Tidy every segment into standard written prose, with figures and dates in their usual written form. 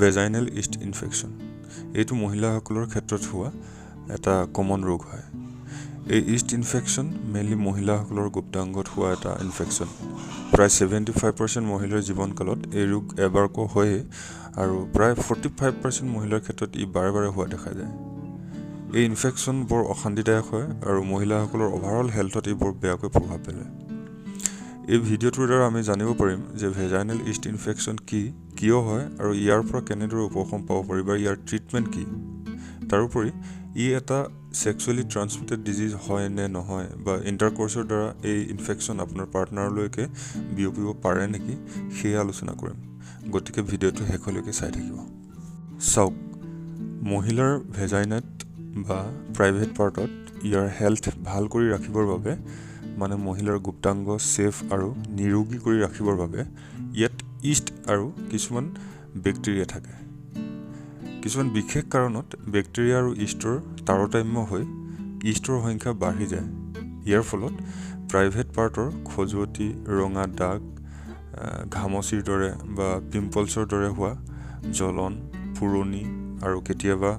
ভেজাইনেল east infection. এইটো মহিলাসকলৰ ক্ষেত্ৰত হোৱা এটা কমন ৰোগ হয়। এই ইষ্ট ইনফেকশ্যন মেইনলি মহিলাসকলৰ গুপ্তাংগত হোৱা এটা ইনফেকশ্যন। প্ৰায় 75% মহিলাৰ জীৱনকালত এই ৰোগ এবাৰকৈ হয়েই আৰু প্ৰায় 45% মহিলাৰ ক্ষেত্ৰত ই বাৰে বাৰে হোৱা দেখা যায়। এই ইনফেকশ্যন বৰ অশান্তিদায়ক হয় আৰু মহিলাসকলৰ অভাৰঅল হেল্থত ই বৰ বেয়াকৈ প্ৰভাৱ পেলায়। এই ভিডিঅ'টোৰ দ্বাৰা আমি জানিব পাৰিম যে ভেজাইনেল ইষ্ট ইনফেকশ্যন কি, কিয় হয় আৰু ইয়াৰ পৰা কেনেদৰে উপশম পাব পাৰি বা ইয়াৰ ট্ৰিটমেণ্ট কি। তাৰোপৰি ই এটা ছেক্সুৱেলি ট্ৰান্সমিটেড ডিজিজ হয় নে নহয় বা ইণ্টাৰক'ৰ্চৰ দ্বাৰা এই ইনফেকশ্যন আপোনাৰ পাৰ্টনাৰলৈকে বিয়পিব পাৰে নেকি, সেয়া আলোচনা কৰিম। গতিকে ভিডিঅ'টো শেষলৈকে চাই থাকিব। চাওক, মহিলাৰ ভেজাইনাত বা প্ৰাইভেট পাৰ্টত ইয়াৰ হেল্থ ভাল কৰি ৰাখিবৰ বাবে, মানে মহিলাৰ গুপ্তাংগ ছেফ আৰু নিৰোগী কৰি ৰাখিবৰ বাবে ইয়াত ইষ্ট আৰু কিছুমান বেক্টেৰিয়া থাকে। কিছুমান বিশেষ কাৰণত বেক্টেৰিয়া আৰু ইষ্টৰ তাৰতম্য হৈ ইষ্টৰ সংখ্যা বাঢ়ি যায়। ইয়াৰ ফলত প্ৰাইভেট পাৰ্টৰ খজুৱতি, ৰঙা দাগ, ঘামচিৰ দৰে বা পিম্পলছৰ দৰে হোৱা জ্বলন, পুৰণি আৰু কেতিয়াবা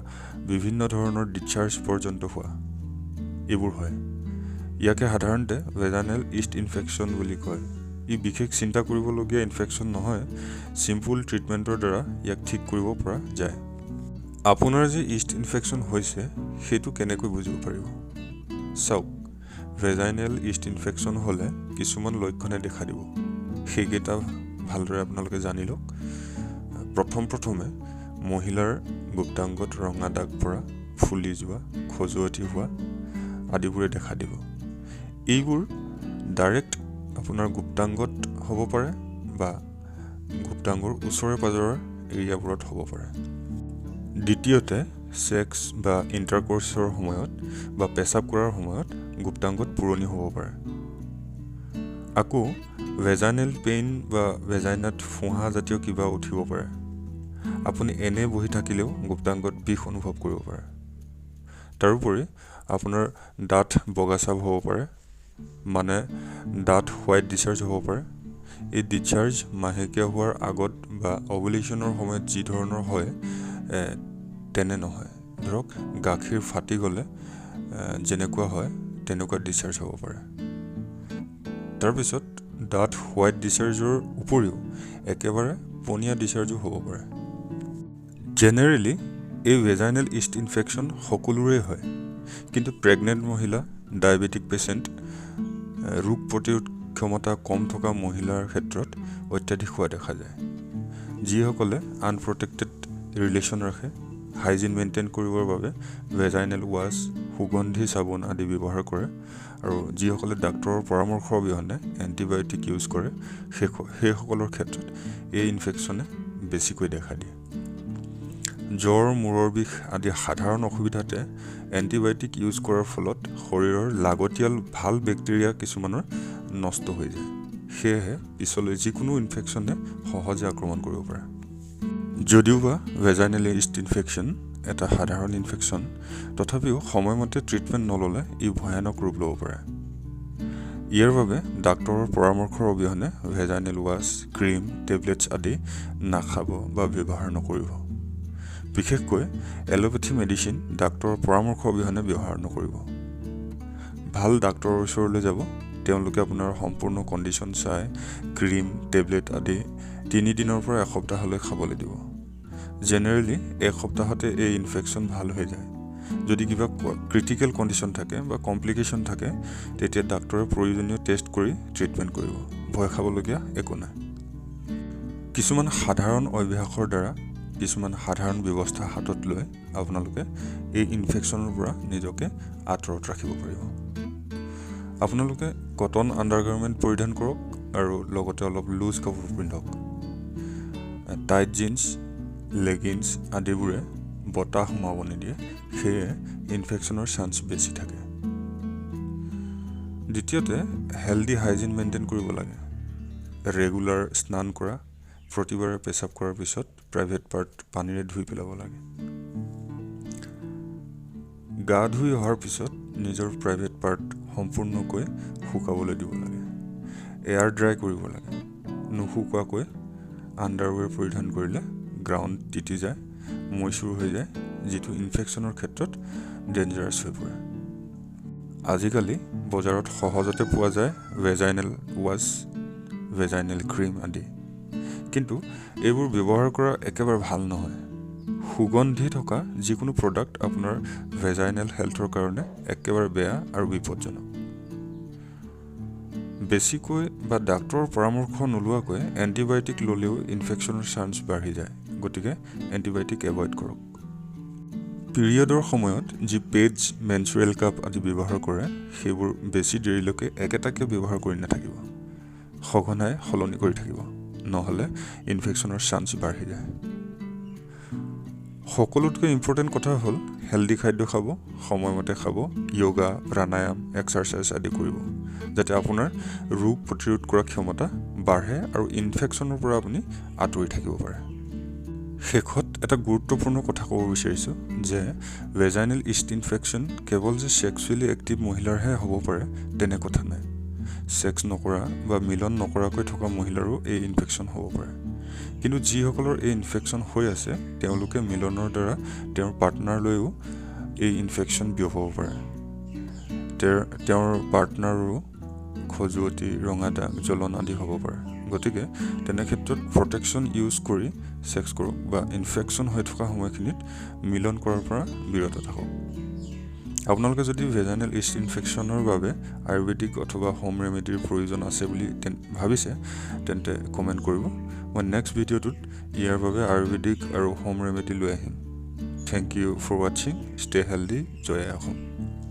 বিভিন্ন ধৰণৰ ডিছচাৰ্জ পৰ্যন্ত হোৱা এইবোৰ হয়। ইয়াকে সাধাৰণতে ভেজাইনেল ইষ্ট ইনফেকশ্যন বুলি কয়। ই বিশেষ চিন্তা কৰিবলগীয়া ইনফেকশ্যন নহয়, চিম্পুল ট্ৰিটমেণ্টৰ দ্বাৰা ইয়াক ঠিক কৰিব পৰা যায়। আপোনাৰ যে ইষ্ট ইনফেকশ্যন হৈছে, সেইটো কেনেকৈ বুজিব পাৰিব? চাওক, ভেজাইনেল ইষ্ট ইনফেকশ্যন হ'লে কিছুমান লক্ষণে দেখা দিব। সেইকেইটা ভালদৰে আপোনালোকে জানি লওক। প্ৰথমে মহিলাৰ গুপ্তাংগত ৰঙা দাগ পৰা, ফুলি যোৱা, খজুৱতি হোৱা আদিবোৰে দেখা দিব। এইবোৰ ডাইৰেক্ট আপোনাৰ গুপ্তাংগত হ'ব পাৰে বা গুপ্তাংগৰ ওচৰে পাজৰৰ এৰিয়াবোৰত হ'ব পাৰে। দ্বিতীয়তে, ছেক্স বা ইণ্টাৰক'ৰ্চৰ সময়ত বা পেচাব কৰাৰ সময়ত গুপ্তাংগত পুৰণি হ'ব পাৰে। আকৌ ভেজাইনেল পেইন বা ভেজাইনাত ফোঁহা জাতীয় কিবা উঠিব পাৰে। আপুনি এনেই বহি থাকিলেও গুপ্তাংগত বিষ অনুভৱ কৰিব পাৰে। তাৰোপৰি আপোনাৰ ডাঠ বগা চাপ হ'ব পাৰে, মানে ডাঠ হোৱাইট ডিছচাৰ্জ হ'ব পাৰে। এই ডিছচাৰ্জ মাহেকীয়া হোৱাৰ আগত বা অভুলেশ্যনৰ সময়ত যি ধৰণৰ হয় তেনে নহয়। ধৰক গাখীৰ ফাটি গ'লে যেনেকুৱা হয় তেনেকুৱা ডিছচাৰ্জ হ'ব পাৰে। তাৰপিছত ডাঠ হোৱাইট ডিছচাৰ্জৰ উপৰিও একেবাৰে পনীয়া ডিছচাৰ্জো হ'ব পাৰে। জেনেৰেলি এই ভেজাইনেল ইষ্ট ইনফেকশ্যন সকলোৰে হয়, কিন্তু প্ৰেগনেণ্ট মহিলা, ডায়েবেটিক পেচেণ্ট, ৰোগ প্ৰতিৰোধ ক্ষমতা কম থকা মহিলাৰ ক্ষেত্ৰত অত্যাধিক হোৱা দেখা যায়। যিসকলে আনপ্ৰটেক্টেড ৰিলেশ্যন ৰাখে, হাইজিন মেইনটেইন কৰিবৰ বাবে ভেজাইনেল ৱাছ, সুগন্ধি চাবোন আদি ব্যৱহাৰ কৰে আৰু যিসকলে ডাক্তৰৰ পৰামৰ্শ অবিহনে এণ্টিবায়'টিক ইউজ কৰে, সেইসকলৰ ক্ষেত্ৰত এই ইনফেকশ্যনে বেছিকৈ দেখা দিয়ে। জ্বৰ, মূৰৰ বিষ আদি সাধাৰণ অসুবিধাতে এণ্টিবায়'টিক ইউজ কৰাৰ ফলত শৰীৰৰ লাগতিয়াল ভাল বেক্টেৰিয়া কিছুমানৰ নষ্ট হৈ যায়। সেয়েহে পিছলৈ যিকোনো ইনফেকশ্যনে সহজে আক্ৰমণ কৰিব পাৰে। যদিওবা ভেজাইনেল ইষ্ট ইনফেকশ্যন এটা সাধাৰণ ইনফেকশ্যন, তথাপিও সময়মতে ট্ৰিটমেণ্ট নল'লে ই ভয়ানক ৰূপ ল'ব পাৰে। ইয়াৰ বাবে ডাক্তৰৰ পৰামৰ্শৰ অবিহনে ভেজাইনেল ৱাছ, ক্ৰীম, টেবলেটছ আদি নাখাব বা ব্যৱহাৰ নকৰিব। বিশেষকৈ এল'পেথি মেডিচিন ডাক্তৰৰ পৰামৰ্শ অবিহনে ব্যৱহাৰ নকৰিব। ভাল ডাক্তৰৰ ওচৰলৈ যাব, তেওঁলোকে আপোনাৰ সম্পূৰ্ণ কণ্ডিশ্যন চাই ক্ৰীম, টেবলেট আদি 3 দিনৰ পৰা এসপ্তাহলৈ খাবলৈ দিব। জেনেৰেলি এসপ্তাহতে এই ইনফেকশ্যন ভাল হৈ যায়। যদি কিবা ক্ৰিটিকেল কণ্ডিশ্যন থাকে বা কমপ্লিকেশ্যন থাকে, তেতিয়া ডাক্তৰে প্ৰয়োজনীয় টেষ্ট কৰি ট্ৰিটমেণ্ট কৰিব। ভয় খাবলগীয়া একো নাই। কিছুমান সাধাৰণ অভ্যাসৰ দ্বাৰা কিছুমান সাধাৰণ ব্যৱস্থা হাতত লৈ আপোনালোকে এই ইনফেকশ্যনৰ পৰা নিজকে আঁতৰত ৰাখিব পাৰিব। আপোনালোকে কটন আণ্ডাৰগাৰ্মেণ্ট পৰিধান কৰক আৰু লগতে অলপ লুজ কাপোৰ পিন্ধক। টাইট জিন্স, লেগিংছ আদিবোৰে বতাহ সোমাব নিদিয়ে, সেয়ে ইনফেকশ্যনৰ চান্স বেছি থাকে। দ্বিতীয়তে, হেল্ডি হাইজিন মেইনটেইন কৰিব লাগে। ৰেগুলাৰ স্নান কৰা, প্ৰতিবাৰে পেচাব কৰাৰ পিছত প্ৰাইভেট পাৰ্ট পানীৰে ধুই পেলাব লাগে। গা ধুই অহাৰ পিছত নিজৰ প্ৰাইভেট পাৰ্ট সম্পূৰ্ণকৈ শুকাবলৈ দিব লাগে। এয়াৰ ড্ৰাই কৰিব লাগে। নুশুকোৱাকৈ আণ্ডাৰৱেৰ পৰিধান কৰিলে গ্ৰাউণ্ড তিতি যায়, মইচুৰ হৈ যায়, যিটো ইনফেকশ্যনৰ ক্ষেত্ৰত ডেঞ্জাৰাছ হৈ পৰে। আজিকালি বজাৰত সহজতে পোৱা যায় ভেজাইনেল ৱাছ, ভেজাইনেল ক্ৰীম আদি, কিন্তু এইবোৰ ব্যৱহাৰ কৰা একেবাৰে ভাল নহয়। সুগন্ধি থকা যিকোনো প্ৰডাক্ট আপোনাৰ ভেজাইনেল হেল্থৰ কাৰণে একেবাৰে বেয়া আৰু বিপদজনক। বেছিকৈ বা ডাক্তৰৰ পৰামৰ্শ নোলোৱাকৈ এণ্টিবায়'টিক ল'লেও ইনফেকশ্যনৰ চান্স বাঢ়ি যায়, গতিকে এণ্টিবায়'টিক এভইড কৰক। পিৰিয়ডৰ সময়ত যি পেডছ, মেনষ্ট্ৰুৱেল কাপ আদি ব্যৱহাৰ কৰে, সেইবোৰ বেছি দেৰিলৈকে একেটাকে ব্যৱহাৰ কৰি নাথাকিব, সঘনাই সলনি কৰি থাকিব, নহ'লে ইনফেকশ্যনৰ চান্স বাঢ়ি যায়। সকলোতকৈ ইম্পৰ্টেণ্ট কথা হ'ল হেল্ডি খাদ্য খাব, সময়মতে খাব, য়োগা, প্ৰাণায়াম, এক্সাৰচাইজ আদি কৰিব, যাতে আপোনাৰ ৰোগ প্ৰতিৰোধ কৰা ক্ষমতা বাঢ়ে আৰু ইনফেকশ্যনৰ পৰা আপুনি আঁতৰি থাকিব পাৰে। শেষত এটা গুৰুত্বপূৰ্ণ কথা ক'ব বিচাৰিছোঁ যে ভেজাইনেল ইষ্ট ইনফেকশ্যন কেৱল যে ছেক্সুৱেলি এক্টিভ মহিলাৰহে হ'ব পাৰে তেনে কথা নাই। ছেক্স নকৰা বা মিলন নকৰাকৈ থকা মহিলাৰো এই ইনফেকশ্যন হ'ব পাৰে। কিন্তু যিসকলৰ এই ইনফেকশ্যন হৈ আছে, তেওঁলোকে মিলনৰ দ্বাৰা তেওঁৰ পাৰ্টনাৰলৈও এই ইনফেকশ্যন বিয়পাব পাৰে। তেওঁৰ পাৰ্টনাৰৰো খজুৱতি, ৰঙা দাগ, জ্বলন আদি হ'ব পাৰে। গতিকে তেনে ক্ষেত্ৰত প্ৰটেকশ্যন ইউজ কৰি ছেক্স কৰক বা ইনফেকশ্যন হৈ থকা সময়খিনিত মিলন কৰাৰ পৰা বিৰত থাকক। আপোনালোকে যদি ভেজাইনেল ইষ্ট ইনফেকশ্যনৰ বাবে আয়ুৰ্বেদিক অথবা হোম ৰেমেডিৰ প্ৰয়োজন আছে বুলি ভাবিছে, তেন্তে কমেণ্ট কৰিব। মই নেক্সট ভিডিঅ'টোত ইয়াৰ বাবে আয়ুৰ্বেদিক আৰু হোম ৰেমেডি লৈ আহিম। Thank you for watching. Stay healthy. Joy Assam.